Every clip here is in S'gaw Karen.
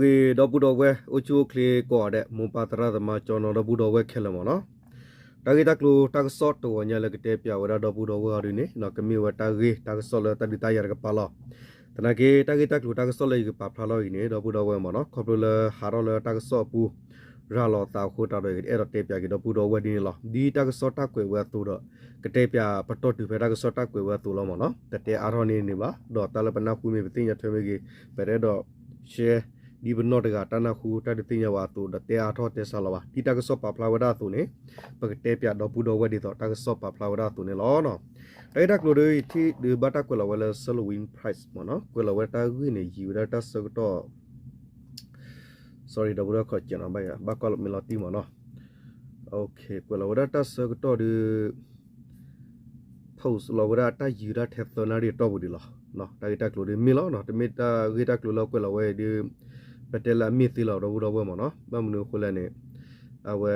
ဂ့ၤ ဒီပုၢ်ဒီဝဲၢ် အိၣ်ဆူၣ်အိၣ်ချ့ကိးဂၤဒဲး မိၢ်ပၢ်သရၣ်သမါ ကၠီနီၤ ဒီပုၢ်ဒီဝဲၢ်ခဲလၢာ်မ့ၢ်နီၤ, တၢ်ဂ့ၢ်တၢ်ကျိၤတၢ်ကစီၣ်တဂီၤညါလၢကတဲပၠးဝဲဒၣ်ဒီပုၢ်ဒီဝဲၢ်အီၤဒ်န့ၣ် ကမ့ၢ်ဝဲတၢ်ဂ့ၢ်တၢ်ကစီၣ်လၢတၢ်ဒုးတၢ်ယၤတကပၤလီၤ. သနာ်က့ တၢ်ဂ့ၢ်တၢ်ကျိၤတၢ်ကစီၣ်လၢယကပာ်ဖျါလီၤအံၤန့ၣ် ဒီပုၢ်ဒီဝဲၢ်မ့ၢ်နီၤ ခီဖျိလၢဟးထီၣ်လၢတၢ်ကစီၣ်အပူၤ ရၤလီၤသးအဃိသတးဒီး ယကအဲၣ်ဒိးတဲပၠးက့ၤဒီပုၢ်ဒီဝဲၢ်ဒ်န့ၣ်လီၤ. ဒ်တၢ်ကစီၣ်တၢ်ကွဲးဝဲအသိးဒီး ကတဲပၠးပတီၢ်တုၤဖဲတၢ်ကစီၣ်တၢ်ကွဲးဝဲအသိးလီၤမ့ၢ်နီၤ, တတဲအါထီၣ်န့ၢ်န့ၣ်ဘၣ်, ဒီးတၢ်လၢပနၢ်ဟူမ့ၢ်ပသ့ၣ်ညါထွဲမ့ၢ်ဂ့ၤ ပတအဲၣ်ဒိး share ဒ်ပနီၢ်တဂၤတၢ်နၢ်ဟူတၢ်ဒုးသ့ၣ်ညါဝဲအသိးဒီး တဲအါထီၣ်တဲဆါလီၤဘၣ်. ဒ်တၢ်ကစီၣ်ပာ်ဖျါဝဲဒၣ်အသိးန့ၣ် ပကတဲပၠးဒီပုၢ်ဒီဝဲၢ်ဒ်သိးတၢ်ကစီၣ်ပာ်ဖျါဝဲဒၣ်အသိးန့ၣ်လီၤ. တၢ်ဂ့ၢ်တၢ်ကျိၤဒီး ယထံၣ်ဒုးဘၣ်တၢ်ကွဲးလီၤဝဲလၢ Sirleaf Wind Price မ့ၢ်နီၤ, ကွဲးလီၤဝဲတၢ်ဂ့ၢ်န့ၣ် ယံာ်ဝဲဒၣ်တၢ်ဆၢကတီၢ် sorry ဒီပုၢ်ဒီဝဲၢ် ခီကဲနီၤ ဘၣ်ယၤ ဘၣ်ကွၢ်လီၤမ့ၢ်လီၤတံၢ်မ့ၢ်နီၤ, ကွဲးလီၤဝဲဒၣ်တၢ်ဆၢကတီၢ်ဒီး post လီၤဝဲဒၣ်တၢ်ယံာ်ဒၣ်ထဲသၢနၣ်ရံၣ်အတီၢ်ပူၤဒံးလီၤ. တၢ်ဂ့ၢ်တၢ်ကျိၤဒ်မ့ၢ်လီၤ, တမ့ၢ်တၢ်ဂ့ၢ်တၢ်ကျိၤလၢကွဲးလီၤဝဲအံၤဒီး ပတဲလၢအမ့ၢ်သ့လီၤ ဒီပုၢ်ဒီဝဲၢ်မ့ၢ်နီၤ, ဘၣ်မနုၤအဃိလဲၣ်န့ၣ် အဝဲ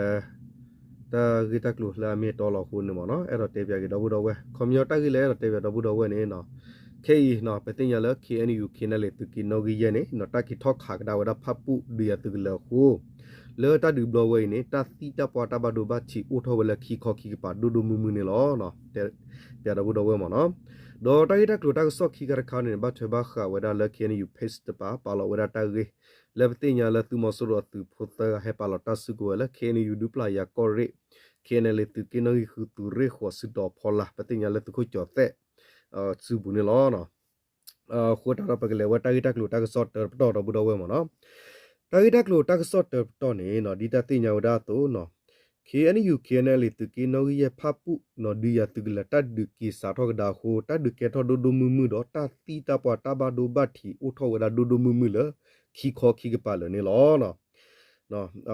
တၢ်ဂ့ၢ်တၢ်ကျိၤလၢအမ့ၢ်အတီလီၤအဃိန့ၣ်မ့ၢ်နီၤ အဲၣ်ဒိးတဲပၠးက့ၤဒီပုၢ်ဒီဝဲၢ်, ခီပညီတၢ်ဂ့ၢ်လၢအဲၣ်ဒိးတဲပၠးဒီပုၢ်ဒီဝဲၢ်န့ၣ် ခဲအံၤ ပသ့ၣ်ညါလၢ KNU KNLA သုးက့နီၣ်ဂံၢ်ယဲၢ်န့ၣ် တၢ်က့ၤထီၣ်ခးကဒါဝဲဒၣ်ဖၣ်ပူၣ်ဒုးယၤသုးကလၢၤအဃိ လၢတၢ်ဒုးဘျီဝဲအံၤန့ၣ် တၢ်သံတၢ်ပှၢ်တၢ်ဘၣ်ဒိဘၣ်ထံးအိၣ်ထီၣ်ဝဲလၢခံခီခံကပၤဒိၣ်ဒိၣ်မုၢ်မုၢ်န့ၣ်လီၤ. တဲပၠးဒီပုၢ်ဒီဝဲၢ်မ့ၢ်နီၤ, ဒီးတၢ်ဂ့ၢ်တၢ်ကျိၤတၢ်ကစီၣ်ခံခါတခါန့ၣ် ဘၣ်ထွဲဘၣ်ဃးဝဲဒၣ်လၢ KNU page တပၤ ပာ်လီၤဝဲဒၣ်တၢ်ဂ့ၢ် လၢပသ့ၣ်ညါလၢသုးမီၤစိရိၤအသုးဖိသၢဂၤဟဲပာ်လီၤတၢ်စုကဝဲၤလၢ KNU ဒူပျၢ်ယၤကီၢ်ရ့ၣ် KNLA သုးက့နီၣ်ဂံၢ်ဃု သုးရ့ၣ်ဃိး စုတီၤဖီလာ် ပသ့ၣ်ညါလၢသုးခိၣ်ကၠီၤသဲး စုပူၤန့ၣ်လီၤ. အဃိသတးဒီး ပကလဲၤဝဲတၢ်ဂ့ၢ်တၢ်ကျိၤတၢ်ကစီၣ်တၢပတီၢ်ဒီပုၢ်ဒီဝဲၢ်မ့ၢ်နီၤ, တၢ်ဂ့ၢ်တၢ်ကျိၤတၢ်ကစီၣ်တၢပတီၢ်န့ၣ် ဒ်တၢ်သ့ၣ်ညါဝဲဒၣ်အသိး KNU KNLA သုးက့နီၣ်ဂံၢ်ယဲၢ်ဖၣ်ပူၣ် ဒုးယၤသုးကလၢၤ တၢ်ဒုးက့ၤစးထီၣ်ကဒါအဃိ တၢ်ဒုးကဲထီၣ်ဒိၣ်ဒိၣ်မုၢ်မုၢ်ဒီး တၢ်သံတၢ်ပှၢ်တၢ်ဘၣ်ဒိဘၣ်ထံးအိၣ်ထီၣ်ဝဲဒၣ်ဒိၣ်ဒိၣ်မုၢ်မုၢ်လၢ ခံခီခံကပၤလၢာ်န့ၣ်လီၤ.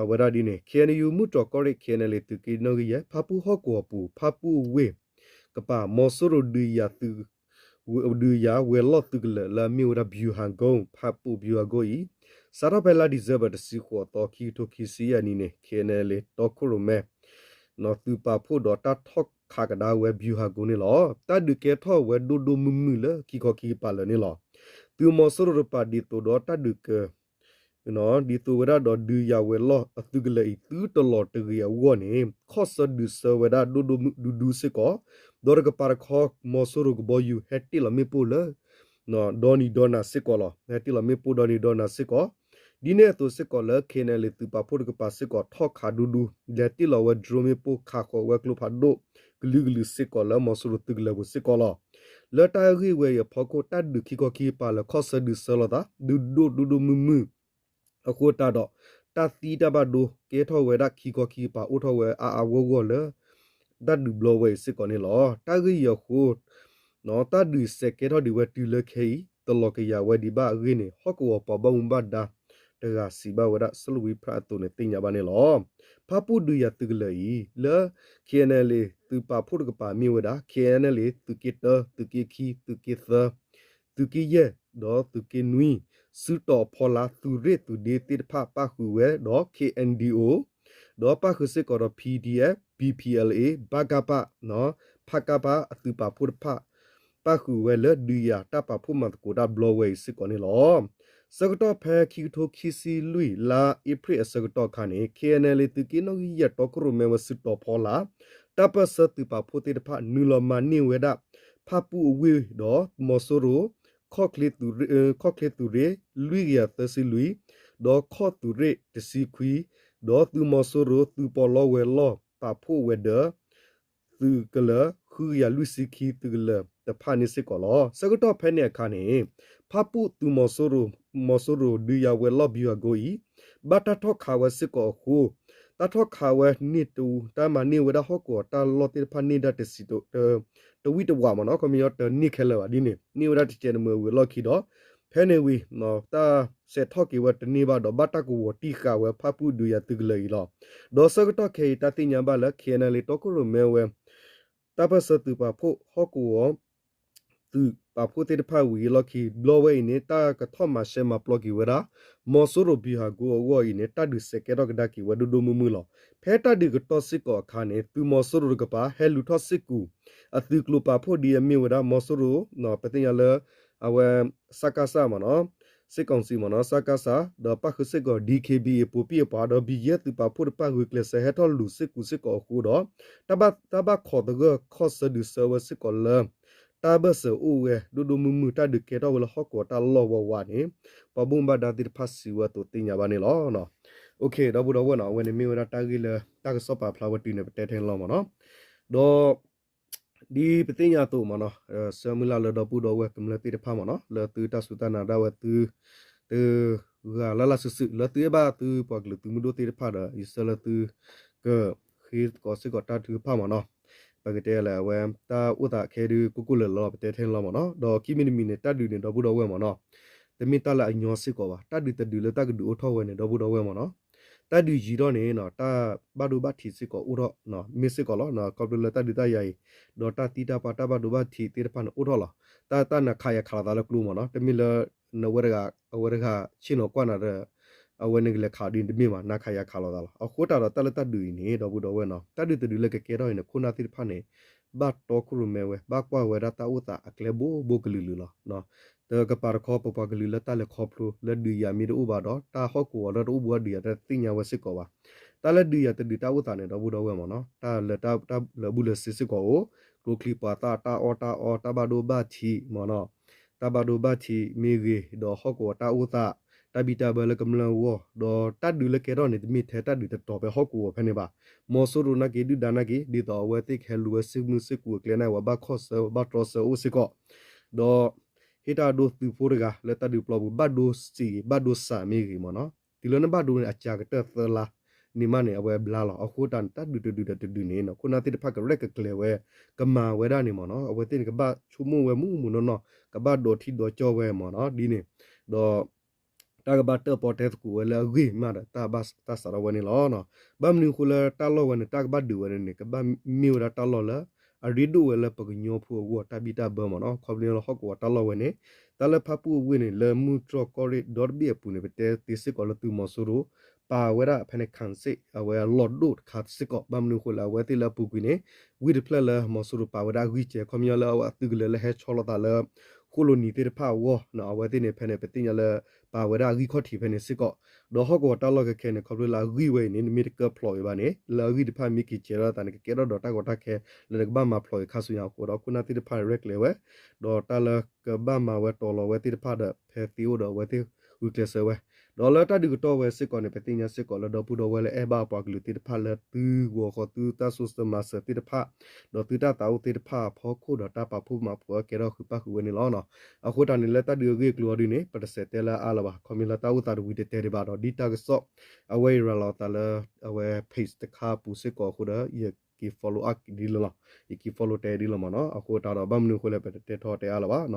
အဝဲဒၣ်ဒ်န့ၣ် KNU မုၢ်တြီၤကီၢ်ရ့ၣ် KNLA သုးက့နီၣ်ဂံၢ်ယဲၢ် ဖၣ်ပူၣ်ဟီၣ်ကဝီၤပူၤ ဖၣ်ပူၣ်ဝ့ၢ်ကပၤ မီၤစိရိၤဒုးယၤသုး ဒုးယၤဝဲၤလီၢ်သုးကလၢၤလၢအမ့ၢ်ဝဲဒၣ် ဗျူဟာကုန်း ဖၣ်ပူၣ် ဗျူဟာကုန်း အံၤ စးထီၣ်ဖဲလါ December တဆံဃိးသီ ခံကထိခံဆံယဲၢ်နံၣ်န့ၣ် KNLA တီခိၣ်ရိၣ်မဲ သုးပာ်ဖှိၣ်ဒီးတၢ်ထီၣ်ခးကဒါဝဲ ဗျူဟာကုန်း န့ၣ်လီၤ. တၢ်ဒုးကဲထီၣ်ဝဲဒိၣ်ဒိၣ်မုၢ်မုၢ်လၢခံခီခံကပၤလၢာ်န့ၣ်လီၤ. သုးမီၤစိရိၤတကပၤဒ်သိးဒီးတၢ်ဒုးက ဒ်သိးဝဲဒၣ်ဒီးဒုးယၤဝဲၤလီၢ်အသုးကလၢၤအံၤ သုတလီၤတဂ့ၤအဂီၢ်န့ၣ် ခီၣ်ဆၢဒုးဆၢဝဲဒၣ်ဒိၣ်ဒိၣ်မုၢ်ဒူဒူစ့ၢ်ကီး, ဒီးတကပၤတခီ မီၤစိရိၤကဘီယူၤဟဲတ့ၢ်လီၤမ့ၣ်ပိၢ်လၢ ဒီနံၤဒီနၤစ့ၢ်ကီးလီၤ. ဟဲတ့ၢ်လီၤမ့ၣ်ပိၢ်ဒီနံၤဒီနၤစ့ၢ်ကီး, ဒ်န့ၣ်အသိးစ့ၢ်ကီးလၢ KNLA သုးပာ်ဖှိၣ်တကပၤစ့ၢ်ကီး ထီၣ်ခးဒူဒူ လဲၤတ့ၢ်လီၤဝဲ drone မ့ၣ်ပိၢ် ခးဃီၤဝဲကျိဖးဒိၣ်ကလုာ်ကလုာ်စ့ၢ်ကီးလၢမီၤစိရိၤသုးကလၢၤပူၤစ့ၢ်ကီးလီၤ. လၢတၢ်ဂ့ၢ်ဝဲအံၤအဖီခိၣ် တၢ်ဒုးခံခီခံကပၤလၢာ် ခီၣ်ဆၢဒုးဆၢလိာ်သး ဒုးဒိၣ်ဒိၣ်ဒိၣ်မုၢ်မုၢ် အဃိသတးဒီး တၢ်သံတၢ်ဘၣ်ဒိကဲထီၣ်ဝဲဒၣ်ခံခီခံကပၤ အိၣ်ထီၣ်ဝဲအါအါဂီၢ်ဂီၢ်လၢ တၢ်ဒုးဘျီဝဲအံၤစ့ၢ်ကီးန့ၣ်လီၤ. တၢ်ဂ့ၢ်အံၤအဃိ တၢ်ဒုးစဲးကဲထီၣ်ဒံးဝဲတုၤလၢခဲအံၤ တလီၤကယၤဝဲဒံးဘၣ်အဂ့ၢ်န့ၣ် ဟီၣ်ကဝီၤပှၤဘၣ်မူဘၣ်ဒါတဂၤစံးဘၣ်ဝဲဒၣ် Salween Press အသိးန့ၣ်သ့ၣ်ညါဘၣ်န့ၣ်လီၤ. ဖၣ်ပူၣ်ဒုးယၤသုးကလၢၤအံၤ လၢ KNLA သုးပာ်ဖှိၣ်တကပၤမ့ၢ်ဝဲဒၣ် KNLA သုးက့တၢ သုးက့ခံ သုးက့သၢ သုးက့ယဲၢ် ဒီးသုးက့နွံ စုတီၤဖီလာ် သုးရ့ၣ်သုးဒ့သ့ၣ်တဖၣ်ပၣ်ဃုာ်ဝဲဒီး KNDO ဒီးပၣ်ဃုာ်စ့ၢ်ကီးဒီး PDF, BPLA, ဘကပ ဖကပ အသုးပာ်ဖှိၣ်တဖၣ် ပၣ်ဃုာ်ဝဲလၢဒုးယၤတၢ်ပာ်ဖှိၣ်မၤသကိးတၢ်ဘျီဝဲအံၤစ့ၢ်ကီးန့ၣ်လီၤ. ဆၢကတီၢ်ဖဲခံကထိခံဆံလွံၢ် လါအ့ဖြ့ၣ်အဆၢကတီၢ်အခါန့ၣ် KNLA သုးက့နီၣ်ဂံၢ်ယဲၢ်တီခိၣ်ရိၣ်မဲဝဲ စုတီၤဖီလာ် တၢ်ပၢၢ်ဆၢသုးပာ်ဖှိၣ်သ့ၣ်တဖၣ် နုာ်လီၤမၤန့ၢ်ဝဲဒၣ် ဖၣ်ပူၣ်အဝ့ၢ်ဒီးမီၤစိရိၤ ခီၣ်ချ့သုးရ့ၣ် လွံၢ်ကယၤသၢဆံလွံၢ် ဒီးခီၣ်သုးရ့ၣ်တဆံခွံ ဒီးသုးမီၤစိရိၤသုးပီးလီဝဲၤလီၢ်ပာ်ဖှိၣ်ဝဲၤဒၢး သုးကလၢၤ ဃုကယၤလွံၢ်ဆံခံ သုးကလၢၤတဖၣ်န့ၣ်စ့ၢ်ကီးလီၤ. ဆၢကတီၢ်ဖဲန့ၣ်အခါန့ၣ် ဖၣ်ပူၣ်သုးမီၤစိရိၤ မီၤစိရိၤဒုးယၤဝဲၤလီၢ် ဗျူဟာကုန်း အံၤ ဘၣ်တၢ်ထီၣ်ခးဝဲစ့ၢ်ကီးအဃိ တၢ်ထီၣ်ခးဝဲန့ၢ်တ တၢ်မၤန့ၢ်ဝဲဒၣ်ဟီၣ်ကဝီၤတၢ်လီၢ်သ့ၣ်တဖၣ်န့ၢ်ဒၣ်တစံး တဝံၣ်တဝးမ့ၢ်နီၤ ခီပညီတန့ၢ်ခဲလၢာ်ဘၣ်ဒ်န့ၣ် န့ၢ်ဝဲဒၣ်တစဲးတမှဲၤဝံၤအလီၢ်ခံဒီး ဖဲန့ၣ်ဝံၤ တၢ်ဆဲးထီၣ်က့ၤဝဲတန့ၢ်ဘၣ်ဒီး ဘၣ်တၢ်ကဝီၤတံၢ်ဃာ်ဝဲဖၣ်ပူၣ်ဒုးယၤသုးကလၢၤအံၤလီၤ. ဒီးဆၢကတီၢ်ခဲအံၤ တၢ်သ့ၣ်ညါဘၣ်လၢ KNLA တီခိၣ်ရိၣ်မဲဝဲ တၢ်ပၢၢ်ဆၢသုးပာ်ဖှိၣ်ဟီၣ်ကဝီၤ သုးပာ်ဖှိၣ်သ့ၣ်တဖၣ်ဝံၤအလီၢ်ခံ ဘျီဝဲအံၤန့ၣ် တၢ်ကထီၣ်မၤရှဲမၤပျီက့ၤဝဲဒၣ် မီၤစိရိၤ ဗျူဟာကုန်း အဂီၢ်အံၤန့ၣ် တၢ်ဒုးစဲးကဲထီၣ်ကဒါက့ၤဝဲဒိၣ်ဒိၣ်မုၢ်မုၢ်လီၤ. ဖဲတၢ်ဒုးကတီၢ်စ့ၢ်ကီးအခါန့ၣ် သုးမီၤစိရိၤတကပၤ ဟဲလူၤထီၣ်စ့ၢ်ကီး အသုးကျိၤပာ်ဖှိၣ်ဒ်အမ့ၢ်ဝဲဒၣ် မီၤစိရိၤ ပသ့ၣ်ညါလၢ အဝဲ စကစ မ့ၢ်နီၤ စစ်ကောင်စီမ့ၢ်နီၤ စကစ ဒီးပၣ်ဃုာ်စ့ၢ်ကီး ဒီး ဘံယဲသုးပာ်ဖှိၣ်တဖၣ်ဂုာ်ကျဲးစၢးဟဲထီၣ်လူၤစ့ၢ်ကီးစ့ၢ်ကီးအဃိဒီး တၢ်ဘၣ်ခိးသဂၢၢ်ခီၣ်ဆၢဒုးဆၢဝဲစ့ၢ်ကီးလၢ တၢ်ဘၢၣ်စၢၤအိၣ်ဝဲ ဒိၣ်ဒိၣ်မုၢ်မုၢ် တၢ်ဒုးကဲထီၣ်ဝဲလၢဟီၣ်ကဝီၤတၢ်လီၢ်ဝးဝးန့ၣ် ပှၤဘၣ်မူဘၣ်ဒါသ့ၣ်တဖၣ်စံးဝဲအသိးသ့ၣ်ညါဘၣ်န့ၣ်လီၤ. ဒီပုၢ်ဒီဝဲၢ်နီၤ အဝဲန့ၣ်မ့ၢ်ဝဲဒၣ်တၢ်ဂ့ၢ်လၢ တၢ်ကစီၣ်ပာ်ဖျါဝဲတုၤန့ၣ် ပတဲထဲန့ၣ်လီၤမ့ၢ်နီၤ. ဒီး ဒ်ပသ့ၣ်ညါအသိးမ့ၢ်နီၤ ဆၢမုၢ်လၢ်လၢဒီပုၢ်ဒီဝဲၢ်ကမျၢၢ်သ့ၣ်တဖၣ်မ့ၢ်နီၤ လၢသုတၢ်စူၢ်တၢ်နာ်ဒၣ်ဝဲသု တဂၤလၢ်လၢ်စုာ်စုာ် လၢသုအဲၣ်ဘၣ်သုပှၤကလုာ်သုးမုၢ်ဒိၣ်သ့ၣ်တဖၣ်ဒီး ယဆၢလၢသု ကဃ့သကိးစ့ၢ်ကီးတၢ်ထုကဖၣ်မ့ၢ်နီၤ. ပကတဲလၢအဝဲ တၢ်အိၣ်သးခဲဒုးကိၢ်ကိၢ်လၢၤလၢၤ ပတဲထဲန့ၣ်လီၤမ့ၢ်နီၤ. ဒီးခံမံၤတမံၤန့ၣ် တၢ်ဒုးန့ၣ် ဒီပုၢ်ဒီဝဲၢ်မ့ၢ်နီၤ တမ့ၢ်တၢ်လၢအညီစ့ၢ်ကီးဘၣ်. တၢ်ဒုးတဒုးလၢတၢ်ကဒုးအိၣ်ထီၣ်ဝဲန့ၣ် ဒီပုၢ်ဒီဝဲၢ်မ့ၢ်နီၤ တၢ်ဒုးယံာ်ထီၣ်န့ၣ် တၢ်ဘၣ်ဒိဘၣ်ထံးစ့ၢ်ကီးအိၣ်ထီၣ် မ့ၢ်စ့ၢ်ကီးလီၤ. ခီဖျိလၢတၢ်ဒုးတၢ်ယၤအံၤ ဒီးတၢ်သံတၢ်ပှၢ်တၢ်ဘၣ်ဒိဘၣ်ထံးသ့ၣ်တဖၣ်န့ၣ်အိၣ်ထီၣ်လီၤ. တၢ်တၢ်နၤခးယၤခးလိာ်သးလၢကျိမ့ၢ်နီၤ တမ့ၢ်လၢ နဝဲတဂၤ အဝဲတဂၤဆ့ၣ်နီၤကွၢ်နၤဒီး အဝဲန့ၣ်ကလဲၤခးဒ်န့ၣ်တမ့ၢ်ဘၣ် နၤခးယၤခးလိာ်သးလီၤ. အဃိတၢ်ဒီးတၢ်လၢတၢ်ဒုးအံၤန့ၣ် ဒီပုၢ်ဒီဝဲၢ်နီၤ တၢ်ဒုးတဒုးလၢကကဲထီၣ်အံၤန့ၣ် ခိၣ်နၢ်သ့ၣ်တဖၣ်န့ၣ် ဘၣ်တီခိၣ်ရိၣ်မဲဝဲ ဘၣ်ကွၢ်ဝဲဒၣ်တၢ်အိၣ်သးအကျဲဘိဘိကလုာ်လုာ်လီၤ. တကပၤတခီ ပပှၤကလုာ်လၢတၢ်လဲၤခီဖျိ လၢဒုးယၤမ့ၢ်တအိၣ်ဘၣ်ဒီး တၢ်ဟီၣ်ကဝီၤလၢတအိၣ်ဘူးအဒုးယၤတသ့ၣ်ညါဝဲစ့ၢ်ကီးဘၣ်. တၢ်လၢဒုးယၤတဒုးတၢ်အိၣ်သးန့ၣ် ဒီပုၢ်ဒီဝဲၢ်မ့ၢ်နီၤ တၢ်လၢတၢ်လၢာ်ဘူၣ်လၢာ်စ့ၤစ့ၢ်ကီးအိၣ် ကျိချံမျိာ်သၣ်တၢ်အီၣ်တၢ်အီ တၢ်ဘၣ်ဒိဘၣ်ထံးမ့ၢ်နီၤ တၢ်ဘၣ်ဒိဘၣ်ထံးမ့ၢ်ဂ့ၤ ဒီးဟီၣ်ကဝီၤတၢ်အိၣ်သး တၢ်ဘံၣ်တၢ်ဘၢလၢကမျၢၢ်အဂီၢ် ဒီးတၢ်ဒုးလၢကဲထီၣ်န့ၣ် တမ့ၢ်ထဲတၢ်ဒုးတတီၤဖဲဟီၣ်ကဝီၤဖဲန့ၣ်ဘၣ်. မီၤစိရိၤနာ်က့ ဒုၣ်ဒါနာ်က့ ဒ်သိးအဝဲသ့ၣ်ကဟဲလူၤဝဲစ့ၢ်မုၢ်စ့ၢ်ကူၤအကျဲန့ၣ် ပှၤဘၣ်ခီၣ်ဆၢ ပှၤဘၣ်တြီဆၢအိၣ်စ့ၢ်ကီး ဒီး ဟ့ၣ်တၢ်ဒိသုးဖိတဂၤလၢတၢ်ဒုးပျီပူၤ ဘၣ်ဒိစ့ၤ ဘၣ်ဒိစးမ့ၢ်ဂ့ၤမ့ၢ်နီၤ တုၤလၢနဘၣ်ဒိန့ၣ် အစှၤကတၢၢ်သၢလါန့ၣ်မးန့ၣ် အဝဲဘျါလီၤ. အဃိတၢ်န့ၣ် တၢ်ဒုးတဒုးဒီးတဒုးန့ၣ် ခိၣ်နၢ်သ့ၣ်တဖၣ်ကရဲၣ်ကကျဲၤဝဲ ကမၤဝဲဒၣ်န့ၣ်မ့ၢ်နီၤ အဝဲသ့ၣ်န့ၣ် ကဘၣ်ဆိကမိၣ်ဝဲမုၢ်မုၢ်နီၢ်နီၢ် ကဘၣ်ဒိးထံဒိးကၠီၣ်ဝဲမ့ၢ်နီၤ ဒ်န့ၣ် ဒီး တၢ်ကဘၣ်တၢၣ်ပီၣ်တဲသကိးဝဲလၢအဂ့ၢ်မးဒီး တၢ်ဘၣ်တၢ်စးထီၣ်ဝဲန့ၣ်လီၤ. ဘၣ်မနုၤအဃိလၢတၢ်လီၢ်ဝဲန့ၣ် တၢ်ကဘၣ်ဒုးဝဲန့ၣ်န့ၣ် ကဘၣ်မ့ၢ်ဝဲဒၣ်တၢ်လီၢ်လၢ အရ့ဒိၣ်ဝဲလၢပှၤကညီဖိအဂီၢ် တၢ်ဘံၣ်တၢ်ဘၢမ့ၢ်နီၤ ခီဖျိလၢဟီၣ်ကဝီၤတၢ်လီၢ်ဝဲန့ၣ် တၢ်လၢဖၣ်ပူၣ်အဝ့ၢ်န့ၣ် လၢမုၢ်တြီၢ်ကီၢ်ရ့ၣ်ဒီတဘ့ၣ်အပူၤန့ၣ် ပတဲသ့စ့ၢ်ကီးလၢသုးမီၤစိရိၤ ပာ်ဝဲဒၣ်ဖဲန့ၣ် ခၣ်စ့ၣ် အဝဲအလီၢ်ဒိၣ်တခါစ့ၢ်ကီး ဘၣ်မနုၤအဃိလၢအဝဲသ့ၣ်လၢအပူၤကွံာ်န့ၣ် ဝ့ၢ်တဖျၢၣ်လၢမီၤစိရိၤပာ်ဝဲဒၣ်အဂံၢ်စဲၤ ခီပညီလၢအဝဲအသုးကလၢၤလၢဟဲဆီလီၤသးလၢ ဃိၣ်လိနံၤသ့ၣ်တဖၣ်အဂီၢ် အဝဲသ့ၣ်န့ၣ် ဖဲန့ၣ်ပသ့ၣ်ညါလၢ ပာ်ဝဲဒၣ်အဂံၢ်ခီၣ်ထံးဖဲန့ၣ်စ့ၢ်ကီး ဒီးဟီၣ်ကဝီၤတၢ်လီၢ်ခဲခဲန့ၣ် ခီဖျိလၢအဂံၢ်ဝဲအံၤန့ၣ် နမ့ၢ်တကၢဖျိးအံၤဘၣ်န့ၣ် လၢအဂံၢ်တဖၣ်မ့ၢ်က့ၤစဲၤထီၣ်သးန့ၣ် ကကဲထီၣ်ဒီးတၢ်ကီတၢ်ခဲလၢနကဘၣ်မၤဖျိးအံၤခါဆူညါအဃိဒီး ခိၣ်နၢ်သ့ၣ်တဖၣ်ရဲၣ်ကျဲၤဝဲ ဒီးတၢ်လၢကဘၣ်မၤဝဲတီၤလီၤဝဲသ့ၣ်တဖၣ်ဒီး ဖဲသ့အိၣ်ဒီးအဝဲသ့ၣ်ဂုာ်ကျဲးစၢးဝဲ ဒီးလၢတၢ်ဒုးကတီၢ်ဝဲစ့ၢ်ကီးန့ၣ် ပသ့ၣ်ညါစ့ၢ်ကီးလၢ ဒီပုၢ်ဒီဝဲၢ်လၢအဲၣ်ဘၣ်ပှၤကလုာ်သ့ၣ်တဖၣ်လၢသုဂီၤဃီသုတၢ်စိစၢၤမၤစၢၤသ့ၣ်တဖၣ် ဒီးသုတၢ်သးအိၣ်သ့ၣ်တဖၣ်အဖီခိၣ်ဒီးတၢ်ပာ်ဖှိၣ်မၤဖှိၣ်အကဲထီၣ်ဃုာ်ပၣ်ဃုာ်ဝဲန့ၣ်လီၤ. အဃိတၢ်န့ၣ်လၢတၢ်ဒုးအဂ့ၢ်အကျိၤအီၤဒ်န့ၣ် ပတစဲးတဲလၢအါလၢၤဘၣ် ခီမ့ၢ်လၢတၢ်အိၣ်သးတဝံၤတတဲဒံးဘၣ်ဒီး ဒ်တၢ်ကစီၣ် အဝဲအံၤရၤလီၤသးလၢ အဝဲ page တခါအပူၤစ့ၢ်ကီးအဃိဒီး ယက့ၤ follow up ဒ်လီၤ ယက့ၤ follow တဲဒ်လီၤမ့ၢ်နီၤ အဃိတၢ်ဒီး ဘၣ်မနုၤအဃိလဲၣ် ပတတဲထီၣ်တဲအါလၢၤဘၣ်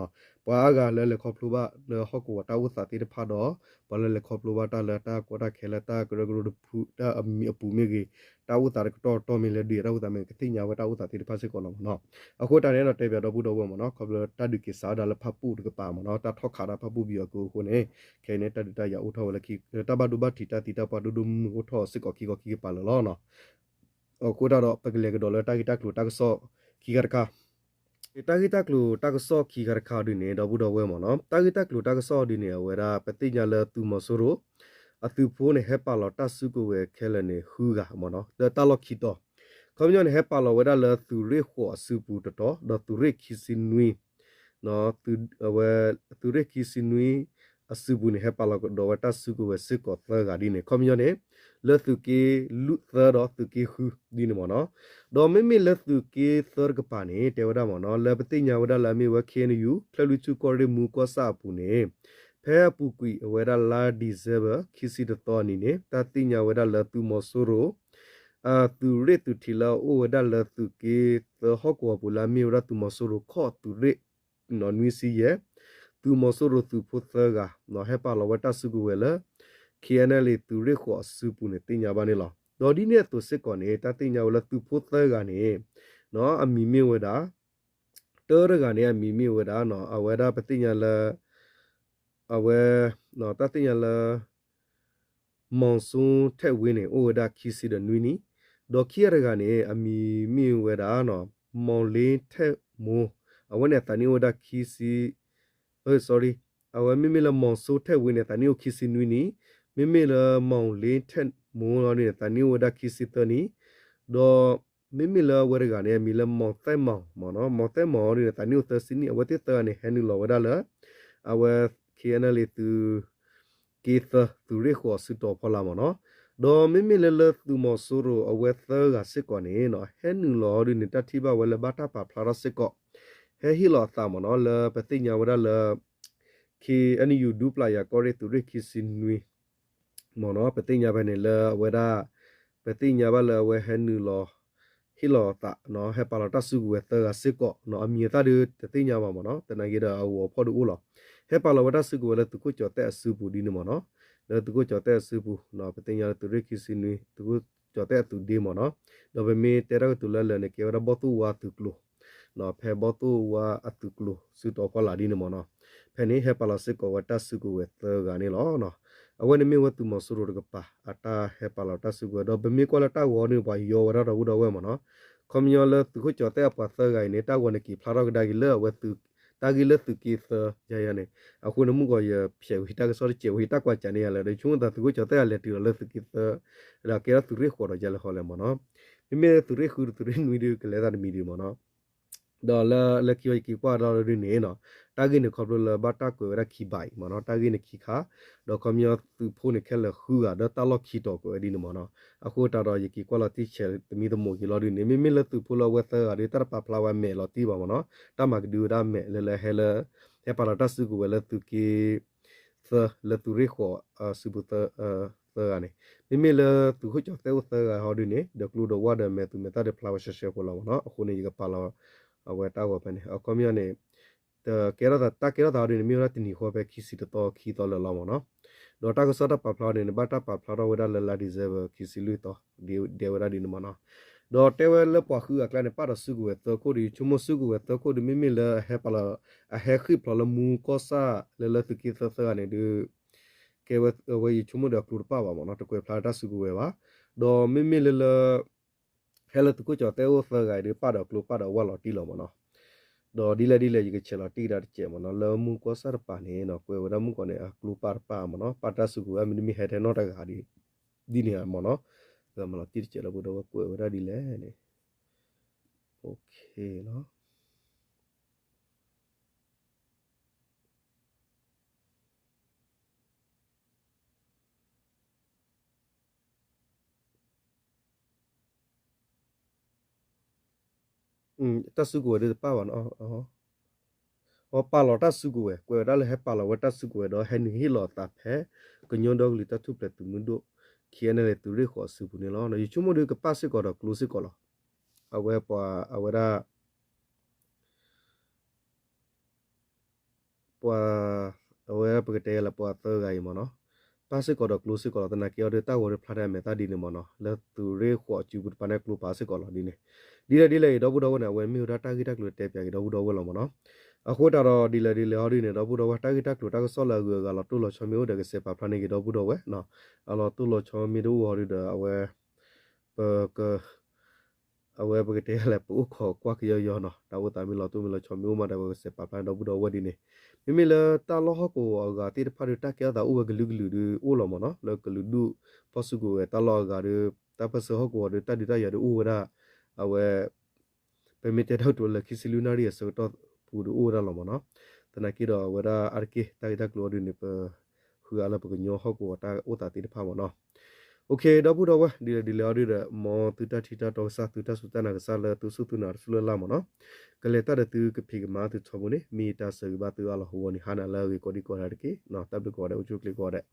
ပှၤအါဂၤလၢလဲၤခီဖျိဘၣ်လၢဟီၣ်ကဝီၤတၢ်အိၣ်သးသ့ၣ်တဖၣ်ဒီး ပှၤလၢလဲၤခီဖျိဘၣ်တၢ်လၢတၢ်ကရၢကရိတဖုတၢ်အမံၤအပူၤမ့ၢ်ဂ့ၤ တၢ်အိၣ်သးတကတီၢ်ကတီၢ်မ့ၢ်လဲၤဒုးတၢ်အိၣ်သးမ့ၢ်ဂ့ၤ ကသ့ၣ်ညါဝဲတၢ်အိၣ်သးသ့ၣ်တဖၣ်စ့ၢ်ကီးလီၤမ့ၢ်နီၤ အဃိတၢ်န့ၣ်ဒီးတဲဘၣ်ဒီပုၢ်ဒီဝဲၢ်မ့ၢ်နီၤ ခီဖျိတၢ်ဒုးက့ၤစးဝဲဒၣ်လၢဖၣ်ပူၣ်တကပၤမ့ၢ်နီၤ တၢ်ထီၣ်ခးဒၣ်ဖၣ်ပူၣ်ပယီၤအကုအဃိန့ၣ် ခဲအံၤန့ၣ် တၢ်ဒုးတၢ်ယၤအိၣ်ထီၣ်ဝဲလၢခံ တၢ်ဘၣ်ဒိဘၣ်ထံးတၢ်သံတၢ်ပှၢ်ဒိၣ်ဒိၣ်မုၢ်မုၢ်အိၣ်ထီၣ်စ့ၢ်ကီးခံခီခံကပၤလၢာ်လီၤ. အဃိတၢ်ဒီး ပကလဲၤကဒီးလၢတၢ်ဂ့ၢ်တၢ်ကျိၤတၢ်ကစီၣ်ခံခါတခါ တၢ်ဂ့ၢ်တၢ်ကျိၤတၢ်ကစီၣ်ခံခါတခါဒ်န့ၣ် ဒီပုၢ်ဒီဝဲၢ်မ့ၢ်နီၤ တၢ်ဂ့ၢ်တၢ်ကျိၤတၢ်ကစီၣ်ဒ်န့ၣ် အဝဲဒၣ်ပသ့ၣ်ညါလၢသုးမီၤစိရိၤ အသုးဖိန့ၣ် ဟဲပာ်လီၤတၢ်စုကဝဲၤခဲလၢာ်န့ၣ် ဃုဂၤမ့ၢ်နီၤ လၢတၢ်လီၢ်ခံတီၤ ခီပညီန့ၣ် ဟဲပာ်လီၤဝဲဒၣ်လၢသုးရ့ၣ်ဃိးအစုပူၤတတီၤ ဒီးသုးရ့ၣ်ခံဆံနွံ သုးရ့ၣ်ခံဆံနွံ အစုပူၤန့ၣ် ဟဲပာ်လီၤကဒီးဝဲတၢ်စုကဝဲၤစ့ၢ်ကီးသၢဂၤဒ်န့ၣ် ခီပညီန့ၣ် လၢသုးက့လွံၢ်သၢဒီးသုးက့ဃုဒ်န့ၣ်မ့ၢ်နီၤ ဒီးမ့မ့ၢ်လၢသုးက့သၢတကပၤန့ၣ် တဲဝဲဒၣ်မ့ၢ်နီၤ လၢပသ့ၣ်ညါဝဲဒၣ်လၢအမ့ၢ်ဝဲ ခ့ၣ်အဲၣ်ယူၣ် ဖျၢၣ်လွံၢ်ဆူၣ်ကီၢ်ရ့ၣ်မူကီၢ်ဆၣ်အပူၤန့ၣ် ဖဲအပူၤကွံာ်အဝဲဒၣ်လါ December ခံဆံတသီအနံၤန့ၣ် တၢ်သ့ၣ်ညါဝဲဒၣ်လၢသုးမီၤစိရိၤ သုးရ့ၣ်သုးထံးလၢအအိၣ်ဝဲဒၣ်လၢသုးက့သၢဟီၣ်ကဝီၤပူၤလၢအမ့ၢ်ဝဲဒၣ်သုးမီၤစိရိၤခီၣ်သုးရ့ၣ် နွံဆံယဲၢ် သုးမီၤစိရိၤသုးဖိသၢဂၤ ဟဲပာ်လီၤဝဲတၢ်စုကဝဲၤလၢ ခ့ၣ်အဲၣ်ယူၣ် သုးရ့ၣ်ဃိးအစုပူၤန့ၣ် သ့ၣ်ညါဘၣ်န့ၣ်လီၤ. ဒီးဒ်န့ၣ်အသိးစ့ၢ်ကီးန့ၣ် တၢ်သ့ၣ်ညါဝဲလၢသုးဖိသၢဂၤန့ၣ် အမံၤမ့ၢ်ဝဲဒၣ် တၢတဂၤန့ၣ် အမံၤမ့ၢ်ဝဲဒၣ် အဝဲဒၣ်ပသ့ၣ်ညါလၢ အဝဲ တၢ်သ့ၣ်ညါလၢ မီၤစိထဲးဝ့န့ၣ် အိၣ်ဝဲဒၣ်ခံဆံဒီးနွံနံၣ်, ဒီးခံဂၤတဂၤန့ၣ် အမံၤမ့ၢ်ဝဲဒၣ် မီၤလ့ထဲးမိၢ်, အဝဲန့ၣ်အသးနံၣ်အိၣ်ဝဲဒၣ်ခံဆံ, sorry, အဝဲမ့မ့ၢ်လၢ မီၤစိထဲၣ်ဝ့န့ၣ် သးနံၣ်အိၣ်ခံဆံနွံနံၣ်, မ့မ့ၢ်လၢ မီၤလ့ထဲၣ်မူလီၤဒုန့ၣ် သးနံၣ်အိၣ်ဝဲဒၣ်ခံဆံသၢနံၣ်, ဒီးမ့မ့ၢ်လၢအဝဲတဂၤန့ၣ် အမံၤလၢ မီၤသဲၣ်မီၤမ့ၢ်နီၤ, မီၤသဲၣ်မီၤဒုန့ၣ် သးနံၣ်အိၣ်သၢဆံနံၣ်, အဝဲသ့ၣ်သၢဂၤန့ၣ် ဟဲနုာ်လီၤဝဲဒၣ်လၢ အဝဲ ခ့ၣ်အဲၣ်နဲလ်အ့ သုးက့သၢ သုးရ့ၣ်ဃိးစုတီၤဖီလာ်မ့ၢ်နီၤ. ဒီးမ့မ့ၢ်လၢလၢသုးမီၤစိရိၤအဝဲသၢဂၤစ့ၢ်ကီးန့ၣ်နီၤ ဟဲနုာ်လီၤဒုန့ၣ် တၢ်ထံၣ်ဘၣ်ဝဲလၢဘၣ်တၢ်ပာ်ဖျါထီၣ်စ့ၢ်ကီး, ဟဲဟ့ၣ်လီၤအသးမ့ၢ်နီၤ လၢပသ့ၣ်ညါဝဲဒၣ်လၢ ခ့ၣ်အဲၣ်ယူၣ် ဒူပျၢ်ယၤကီၢ်ရ့ၣ်သုးရ့ၣ်ခံဆံနွံ မ့ၢ်နီၤ, ပသ့ၣ်ညါဖဲန့ၣ်လၢအဝဲဒၣ် ပသ့ၣ်ညါဘၣ်လၢအဝဲဟဲနုာ်လီၤ ဟ့ၣ်လီၤအသးနီၤ ဟဲပာ်လီၤတၢ်စုကဝဲၤသၢဂၤစ့ၢ်ကီးနီၤ, အမံၤအသၣ်ဒုတသ့ၣ်ညါဘၣ်မ့ၢ်နီၤ, သနာ်က့ဒီးအဂီၤဖီၣ်ဒုအိၣ်လီၤ. ဟဲပာ်လီၤဝဲတၢ်စုကဝဲၤလၢသုးခိၣ်ကၠီၤသဲၣ်အစုပူၤဒ်န့ၣ်မ့ၢ်နီၤ, လၢသုးခိၣ်ကၠီၤသဲၣ်အစုပူၤနီၤ, ပသ့ၣ်ညါလၢသုးရ့ၣ်ခံဆံနွံ သုးခိၣ်ကၠီၤသဲၣ်အသုးဒ့မ့ၢ်နီၤ, ဒီးပမ့ၢ်တဲတၢ်ကတိၤလၢလၢာ်န့ၣ် ကဲဝဲဒၣ်ဘီၣ်သိၣ်ဝါအသုးကျိၤ ဖဲဘီၣ်သိၣ်ဝါအသုးကျိၤစုတီၤဖီလာ်ဒ်န့ၣ်မ့ၢ်နီၤ, ဖဲန့ၣ်ဟဲပာ်လီၤစ့ၢ်ကီးဝဲတၢ်စုကဝဲၤသၢဂၤန့ၣ်လီၤ. အဝဲန့ၣ်မ့ၢ်ဝဲသုးမီၤစိရိၤတကပၤ အတၢ်ဟဲပာ်လီၤတၢ်စုကဝဲၤ ဒီးပမ့ၢ်ကွၢ်လၢတၢ်ဂီၤန့ၣ် ပှၤယီဝဲဒၣ်ဒီပုၢ်ဒီဝဲၢ်မ့ၢ်နီၤ, ခီပညီလၢသုးခိၣ်ကၠီၤသဲၣ်အပှၤသၢဂၤအံၤန့ၣ် တၢ်ဂီၤန့ၣ်က့ၤဖျါထီၣ်ကဒါက့ၤလၢအဝဲသုး တၢ်ဂ့ၢ်လၢသုးက့သၢယၤယၤန့ၣ်, အဃိန့ၣ်မုၢ်ကီးယဖျဲးဝဲတၢ်ကစီၣ်တစဲးဝဲ ယတၢ်ကွၢ်စးန့ၣ်ယၤလၢ ဒီးဆိကမိၣ်သးသုးခိၣ်ကၠီၤသဲၣ်အလဲၤတုၤဒီးလၢသုးက့သၢ ဒီးကဲထီၣ်သုးရ့ၣ်ဃိးဒီးယၤလဲၤဃီလဲၣ်မ့ၢ်နီၤ, မ့မ့ၢ်သုးရ့ၣ်ဃုဒီးသုးရ့ၣ်နွံဒုးကလဲၤသးတမံၤဒံးမ့ၢ်နီၤ, ဒီးလၢလၢခံဝဲယက့ၤကွၢ်ဒီးဒုးန့ၣ်နီၤ, တၢ်ဂ့ၢ်န့ၣ်ခီဖျိလၢဘၣ်တၢ်ကွဲးဝဲဒၣ်ခံဘးအံၤမ့ၢ်နီၤ, တၢ်ဂ့ၢ်န့ၣ်ခံခါ, ဒီးခီပညီသုးဖိန့ၣ်ခဲလၢာ်ဃုဂၤ ဒီးတၢ်လီၢ်ခံတီၤကွဲးဝဲဒ်န့ၣ်မ့ၢ်နီၤ, အဃိသတးဒီးယက့ၤကွၢ်လီၤတံၢ်ဆဲးသမံသမိးက့ၤလီၤဒုးန့ၣ် မ့မ့ၢ်လၢသုးဖိလၢအဝဲသၢဂၤဒုး တၢ်တပာ်ဖျါဝဲအမဲာ်လီၤတံၢ်ဘၣ်မ့ၢ်နီၤ, တၢ်မၤကဒုဝဲဒၣ်အမဲာ်လၢလၢဟဲလၢ ဟဲပာ်လီၤတၢ်စုကဝဲၤလၢသုးက့ သၢ လၢသုးရ့ၣ်ဃိး စုပူၤ သၢဂၤန့ၣ်, မ့မ့ၢ်လၢသုးခိၣ်ကၠီၤသဲၣ်အိၣ်သၢဂၤဟီဒုးန့ၣ် ဒီးကျိဒီးဝၣ်ဒီးမဲာ်သူမဲာ်သၣ်ဒုးဖျါဝဲရှဲရှဲဖိလီၤမ့ၢ်နီၤ, အဃိန့ၣ် ယကပာ်လီၤ အဝဲတၢ်ဂီၤဖဲန့ၣ် အခီပညီန့ၣ် တကဲထီၣ်သး တၢ်ကဲထီၣ်သးဟီဒုးန့ၣ် မ့ၢ်ဝဲဒၣ်တနံၤဃီဖဲခံဆံတသီခံသီလၢာ်လီၤမ့ၢ်နီၤ, ဒီးတၢ်ကစီၣ်တၢ်ပာ်ဖျါန့ၣ် နဘၣ်တၢ်ပာ်ဖျါထီၣ်ဝဲဒၣ်လၢလါ December ခံဆံလွံၢ်သီ ဒဲဝဲဒၣ်ဒ်န့ၣ်မ့ၢ်နီၤ, ဒီးတဲဝဲလၢပှၤဃုဂၤအကျါန့ၣ် ပာ်ဒီးစုကဝဲၤသၢခိၣ်ဒီး ယဆိကမိၣ်စုကဝဲၤသၢခိၣ်ဒီး မ့မ့ၢ်လၢအဟဲပာ်လီၤ အဟဲဃ့ၢ်ဖျိးလၢမူကီၢ်ဆၣ်လၢလၢသုးက့သၢသၢဂၤန့ၣ်ဒီး ကဲဝဲ အဝဲယဆိကမိၣ်ဒီးအကျိတပၣ်ဘၣ်မ့ၢ်နီၤ, တကွဲးဖျါလၢတၢ်စုကဝဲၤဘၣ်, ဒီးမ့မ့ၢ်လၢလၢ ဟဲလၢသုးခိၣ်ကၠီၤသဲၣ်အိၣ်သၢဂၤအံၤဒီး ပာ်ဒီးကျိပာ်ဒီးဝၣ်လီၤတံၢ်လီၤမ့ၢ်နီၤ, ဒီးဒ်လဲၣ်ဒ်လဲၣ် ယကဆဲးလီၤတံၢ်ကဒါတစဲးမ့ၢ်နီၤ, လၢမူကီၢ်ဆၣ်တပၤန့ၣ်နီၤ ကွဲးဝဲဒၣ်မုၣ်ကီၢ်န့ၣ် အကျိပာ်တပၣ်မ့ၢ်နီၤ, ပာ်တၢ်စုကဝဲၤမ့တမ့ၢ်ဟဲထဲနီတဂၤဒ် ဒ်န့ၣ်မ့ၢ်နီၤ, ဂၤမၤလီၤတံၢ်တစဲးလၢပူၤဒီးဝဲကွဲးဝဲဒၣ်ဒ်လဲၣ်န့ၣ်, OK လီၤ. တၢ်စုကဝဲၤဒ်တပၣ်ဘၣ်နီၤ, အပာ်လီၤတၢ်စုကဝဲၤ ကွဲးဝဲဒၣ်လၢဟဲပာ်လီၤဝဲတၢ်စုကဝဲၤဒီး ဟဲနုာ်ဟ့ၣ်လီၤအသးဖဲ ကညီဒီကလုာ်တၢ်ထူၣ်ဖျဲးသုးမုၢ်ဒိၣ် KNLA သုးရ့ၣ်ဃိးအစုပူၤန့ၣ်လီၤ. ယဆိကမိၣ်ဒီးကပၣ်စ့ၢ်ကီးဒီးကျိစ့ၢ်ကီးလီၤ. အဝဲပှၤ အဝဲဒၣ် ပှၤ အဝဲပကတဲလၢပှၤသၢဂၤအံၤမ့ၢ်နီၤ, ပၣ်စ့ၢ်ကီးဒီးကျိစ့ၢ်ကီးလီၤ. သနာ်က့အီၤဒီး တၢ်ဂီၤဒီးဖျါထဲအမဲာ်သၣ်ဒ်န့ၣ်မ့ၢ်နီၤ, လၢသုးရ့ၣ်ဃိးအစုပူၤတပၤန့ၣ် ကျိပာ်စ့ၢ်ကီးလီၤဒ်န့ၣ်, ဒ်လဲၣ်ဒ်လဲၣ်အံၤ ဒီပုၢ်ဒီဝဲၢ်န့ၣ် အဝဲမ့ၢ်ဝဲဒၣ်တၢ်ဂ့ၢ်တၢ်ကျိၤတဲပၠးက့ၤဒီပုၢ်ဒီဝဲၢ်လီၤမ့ၢ်နီၤ. အဃိသတးဒီးဒ်လဲၣ်ဒ်လဲၣ်အီၤဒ်န့ၣ် ဒီပုၢ်ဒီဝဲၢ် တၢ်ဂ့ၢ်တၢ်ကျိၤတၢ်ကစီၣ်လၢအဂုၤအဂၤလီၤတိၢ်လီၤဆီမ့ၢ်အိၣ်ဒီး ကစဲးပာ်ဖျါန့ၢ်က့ၤဒီပုၢ်ဒီဝဲၢ်, အလီၤတိၢ်လီၤဆီမ့ၢ်တအိၣ်အီၤဒုးဒီး အဝဲ ပက အဝဲပကတဲလဲၣ် ပအိၣ်ခိးကွၢ်ကယီယီနီၤ, တၢ်အိၣ်သးမ့ၢ်လီၤတိၢ်မ့ၢ်လီၤဆီမ့ၢ်အိၣ်မးဒီး ပကစဲးပာ်ဖျါန့ၢ်ဒီပုၢ်ဒီဝဲၢ်ဒ်န့ၣ်, မ့မ့ၢ်လၢတၢ်လီၢ်ဟီၣ်ကဝီၤအဂၤသ့ၣ်တဖၣ်ဒီး တၢ်ကဲထီၣ်သးအိၣ်ဝဲကလုာ်ကလုာ်ဒီးအိၣ်လီၤမ့ၢ်နီၤ, လၢကလုာ်ဒူၣ်ဖီၣ်စုကဝဲၤတၢ်လီၢ်အဂၤဒီး တၢ်ပၢၢ်ဆၢဟီၣ်ကဝီၤဒီး တၢ်ဒုးတၢ်ယၤဒီးအိၣ်ဝဲဒၣ်, အဝဲ ပမ့ၢ်တဲတၢ်ကတိၤလၢခံဆံလွံၢ်နၣ်ရံၣ်အဆၢကတီၢ်ပူၤဒီးအိၣ်ဝဲဒၣ်လီၤမ့ၢ်နီၤ, သနာ်က့ဒီးအဝဲဒၣ်အါတက့ၢ်တၢ်ဂ့ၢ်တၢ်ကျိၤအီၤဒုးန့ၣ် ပဃုအါလၢပကညီဟီၣ်ကဝီၤတၢ်အိၣ်သးသ့ၣ်တဖၣ်မ့ၢ်နီၤ. OK ဒီပုၢ်ဒီဝဲၢ် ဒ်လဲၣ်ဒ်လဲၣ်အီၤဒုးဒီး မ်သုတၢ်ထံၣ်တၢ်တီကစၢ် သုတၢ်စူၢ်တၢ်နာ်ကစၢ်လၢသုစူၢ်သုနာ်တဖၣ်လၢ်လၢ်မ့ၢ်နီၤ, ကလဲၤတၢ်ဒီးသုကဖံးကမၤသုထီဘိန့ၣ် မ့ၢ်တၢ်ဆၢဂ့ၤဘၣ်သုအါလီၤ. အဂီၢ်န့ၣ် ဟါနၤလၢအဂ့ၤကိးဒံကိးဂၤဒဲးတက့ၢ်, တၢ်ဘျုးကိးဂၤဒဲး အိၣ်ဆူၣ်အိၣ်ချ့ကိးဂၤဒဲး.